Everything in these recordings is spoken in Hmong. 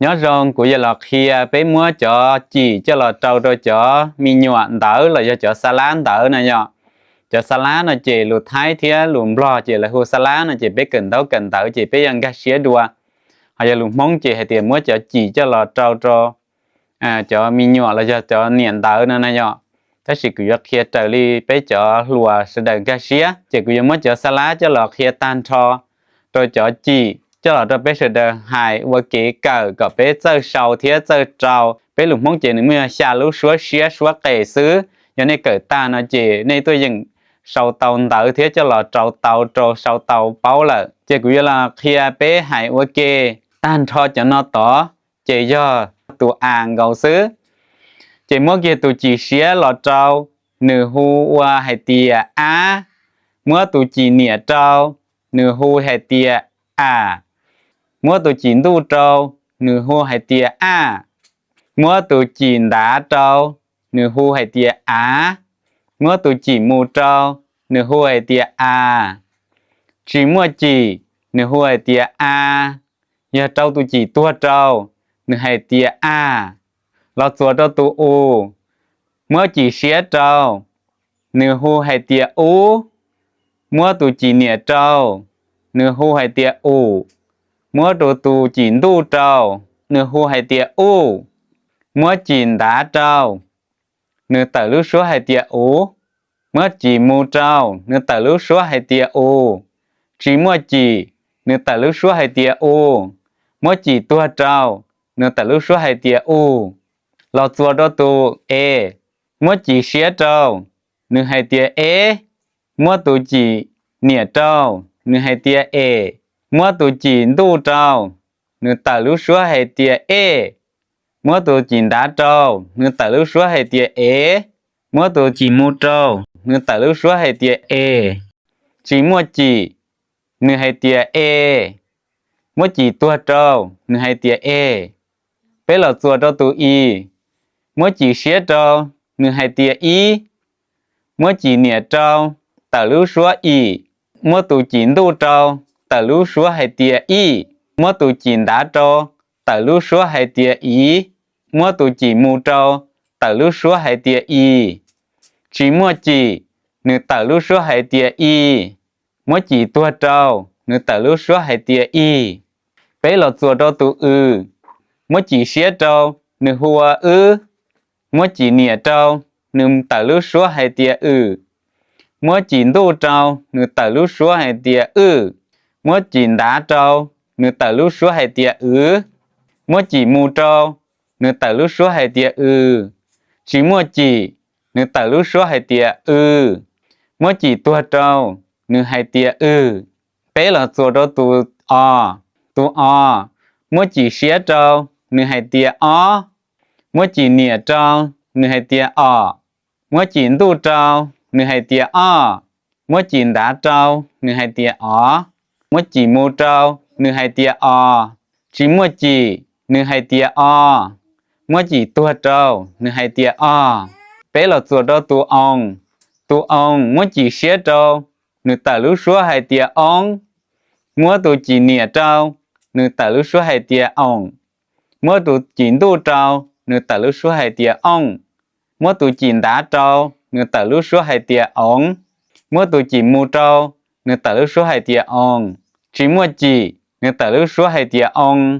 Nyob zoo, kuv yuav los qhia peb muab cov cim coj los rau rau cov me nyuam ntawv los yog cov xa lab ntawv no yom. Cov xa lab no ces lus Thaib thiab lus Nplog ces lawv hu xa lab no ces peb kawm ntaub kawm ntawv ces peb yuav nkag siab dua. Ho yog lus Hmoob ces hais tias muab cov cim coj los rau rau cov me nyuam los yog cov niam ntawv no na yom. Tab sis kuv yuav qhia raws li peb cov hluas sawv daws nkag siab, ces kuv yuav muab cov xa lab coj los qhia tag nrho rau cov cim coj los rau peb sawv daws hais ua kev kawm kom peb txawj sau thiab txawj rau. Peb lus Hmoob ces nws muaj xya lub suab siab suab qes xwb. Yog nej kawm tag no ces nej tuaj yeem sau tau ntawv thiab coj los rau tau rau sau tau paub lawm. Ces kuv yuav los qhia peb hais ua ke tag nrho cov no tod, ces yog tus a nkaus xwb. Ces muab kiag tus cim siab los rau, nws hu ua hais tias ab. Muab tus cim niam rau, nws hu hais tias a. Muab tus cim ntuj rau, nws hu hais tias aj. Muab tus cim ntav rau, nws hu hais tias av. Muab tus cim mus rau, nws hu hais tias as. Tsis muaj cim, nws hu hais tias a. Yog rau tus cim tuag rau, nws hais tias a. Los txuas rau tus u, muab cim siab rau, nws hu hais tias ub. Muab tus cim niam rau, nws hu hais tias um. Muab rau tus cim ntuj rau, nws hu hais tias uj. Muab cim ntav rau, nws tawm lub suab hais tias uv. Muab cim mus rau, nws tawm lub suab hais tias us. Tsis muaj cim, nws tawm lub suab hais tias u. Muab cim tuag rau, nws tawm lub suab hais tias u. Los txuas rau tus e, muab cim siab rau, nws hais tias eb. Muab tus cim niam rau, nws hais tias es. Muab tus cim ntuj rau, nws tawm lub suab hais tias ej. Muab tus cim ntav rau, nws tawm lub suab hais tias ev. Muab tus cim mus rau, nws tawm lub suab hais tias es. Tsis muaj cim, nws hais tias e. Muab cim tuag rau, nws hais tias es. Peb los txuas rau tus i, muab cim siab rau, nws hais tias ib. Muab cim niam rau, tawm lub suab im. Muab tus cim ntuj rau, tawm lub suab hais tias ij. Muab tus cim ntav rau, tawm lub suab hais tias iv. Muab tus cim mus rau, tawm lub suab hais tias i. Tsis muaj cim, nws tawm lub suab hais tias i. Muab cim tuag rau, nws tawm lub suab hais tias ij. Peb los txuas rau tus w, muab cim siab rau, nws hu ua wb. Muab cim niam rau, nws tawm lub suab hais tias wm. Muab cim ntuj rau, nws tawm lub suab hais tias wj. Muab cim ntav rau, nws tawm lub suab hais tias wv. Muab cim mus rau, nws tawm lub suab hais tias w. Tsis muaj cim, nws tawm lub suab hais tias w. Muab cim tuag rau, nws hais tias w. Peb los txuas rau tus o. Tus o, muab cim siab rau, nws hais tias ob. Muab cim niam rau, nws hais tias om. Muab cim ntuj rau, nws hais tias oj. Muab cim ntav rau, nws hais tias ov. Muab cim mus rau, nws hais tias os. Tsis muaj cim, nws hais tias o. Muab cim tuag rau, nws hais tias o. Peb los txuas rau tus oo. Tus oo, muab cim siab rau, nws tawm lub suab hais tias oob. Muab tus cim niam rau, nws tawm lub suab hais tias oom. Muab tus cim ntuj rau, nws tawm lub suab hais tias ooj. Muab tus cim ntav rau, nws tawm lub suab hais tias oov. Muab tus cim mus rau, nws tawm lub suab hais tias oos. Tsis muaj cim, nws tawm lub suab hais tias oo.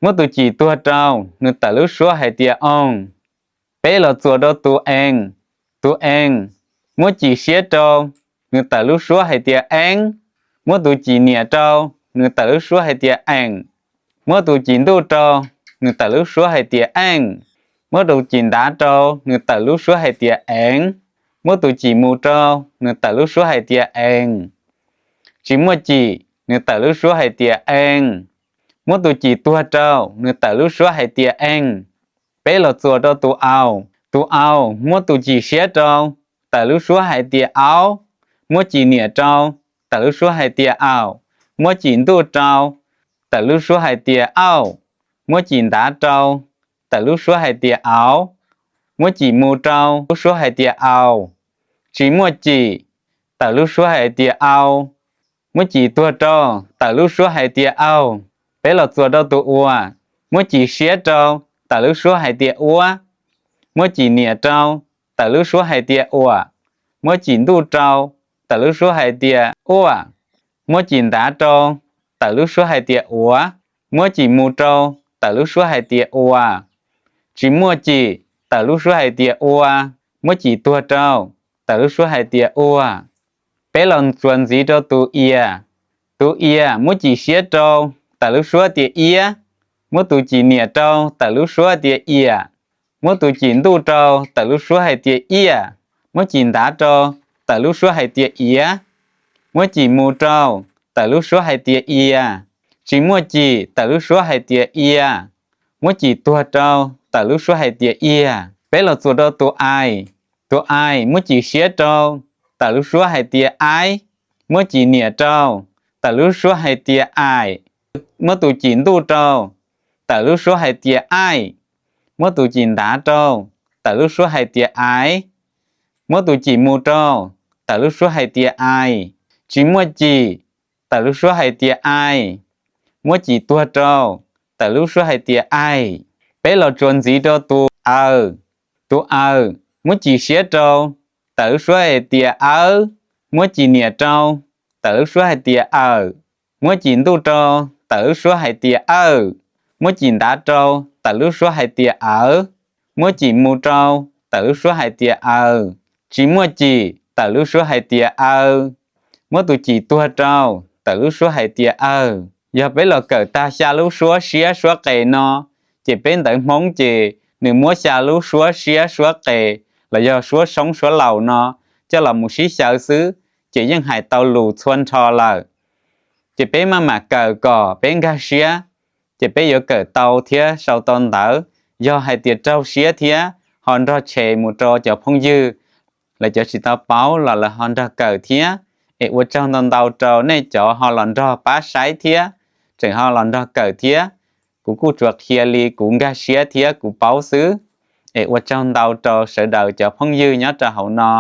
Muab tus cim tuag rau, nws tawm lub suab hais tias oog. Peb los txuas rau tus ees. Tus ees, muab cim siab rau, nws tawm lub suab hais tias eeb. Muab tus cim niam rau, nws tawm lub suab hais tias eem. Muab tus cim ntuj rau, nws tawm lub suab hais tias eej. Muab tus cim ntav rau, nws tawm lub suab hais tias eev. Muab tus cim mus rau, nws tawm lub suab hais tias ees. Tsis muaj cim, nws tawm lub suab hais tias ees. Muab tus cim tuag rau, nws tawm lub suab hais tias ees. Peb los txuas rau tus au. Tus au, muab tus cim siab rau, tawm lub suab hais tias aub. Muab cim niam rau, tawm lub suab hais tias aum. Muab cim ntuj rau, tawm lub suab hais tias auj. Muab cim ntav rau, tawm lub suab hais tias auv. Muab cim mus rau, lub suab hais tias aus. Tsis muaj cim, tawm lub suab hais tias au. Muab cim tuag rau, tawm lub suab hais tias aug. Peb los txuas rau tus ua. Muab cim siab rau, tawm lub suab hais tias uab. Muab cim niam rau, tawm lub suab hais tias uam. Muab cim ntuj rau, tawm lub suab hais tias uaj. Muab cim ntav rau, tawm lub suab hais tias uav. Muab cim mus rau, tawm lub suab hais tias ua. Tsis muaj cim, tawm lub suab hais tias ua. Muab cim tuag rau, tawm lub suab hais tias ua. Peb los tsuas ntxiv rau tus ias. Tus ias muab cim siab rau, tawm lub suab tias iab. Muab tus cim niam rau, tawm lub suab tias iam. Muab tus cim ntuj rau, tawm lub suab hais tias iaj. Muab cim ntav rau, tawm lub suab hais tias iav. Muab cim mus rau, tawm lub suab hais tias ia. Tsis muaj cim, tawm lub suab hais tias ia. Muab cim tuag rau, tawm lub suab hais tias iag. Peb los txuas rau tus ais. Tus ais muab cim siab rau, tawm lub suab hais tias aib. Muab cim niam rau, tawm lub suab hais tias aim. Muab tus cim ntuj rau, tawm lub suab hais tias aij. Muab tus cim ntav rau, tawm lub suab hais tias aiv. Muab tus cim mus rau, tawm lub suab hais tias ais. Tsis muaj cim, tawm lub suab hais tias ai. Muab cim tuag rau, tawm lub suab hais tias aig. Peb los tsuas ntxiv rau tus aws. Tus aws muab cim siab rau, tawm lub suab hais tias awb. Muab cim niam rau, tawm lub suab hais tias awm. Muab cim ntuj rau, tawm lub suab hais tias awj. Muab cim ntav rau, tawm lub suab hais tias awv. Muab cim mus rau, tawm lub suab hais tias aws. Tsis muaj cim, tawm lub suab hais tias aw. Muab tus cim tuag rau, tawm lub suab hais tias awg. Yog peb los kawm tag xya lub suab siab suab qes no, ces peb ntawv Hmoob ces nws muab xya lub suab siab suab qes los yog suab soob suab laus no coj los mus sib xyaw xwb, ces yeej hais tau lus txhua nrho lawm. Ces peb maj mam kawm kom peb nkag siab, ces peb yuav kawm tau thiab sau tau ntawv. Yog hais tias raug siab thiab ho nrog tshem mus rau cov phooj ywg, lawv cov tsis tau paub los lawv ho nrog kawm thiab. Es ua tsaug ntau ntau rau nej cov ho los nrog pab saib thiab tseem ho los nrog kawm thiab. Kuv kuj tsuas qhia li kuv nkag siab thiab kuv paub xwb. Es ua tsaug ntau rau sawv daws cov phooj ywg nyob rau hauv no.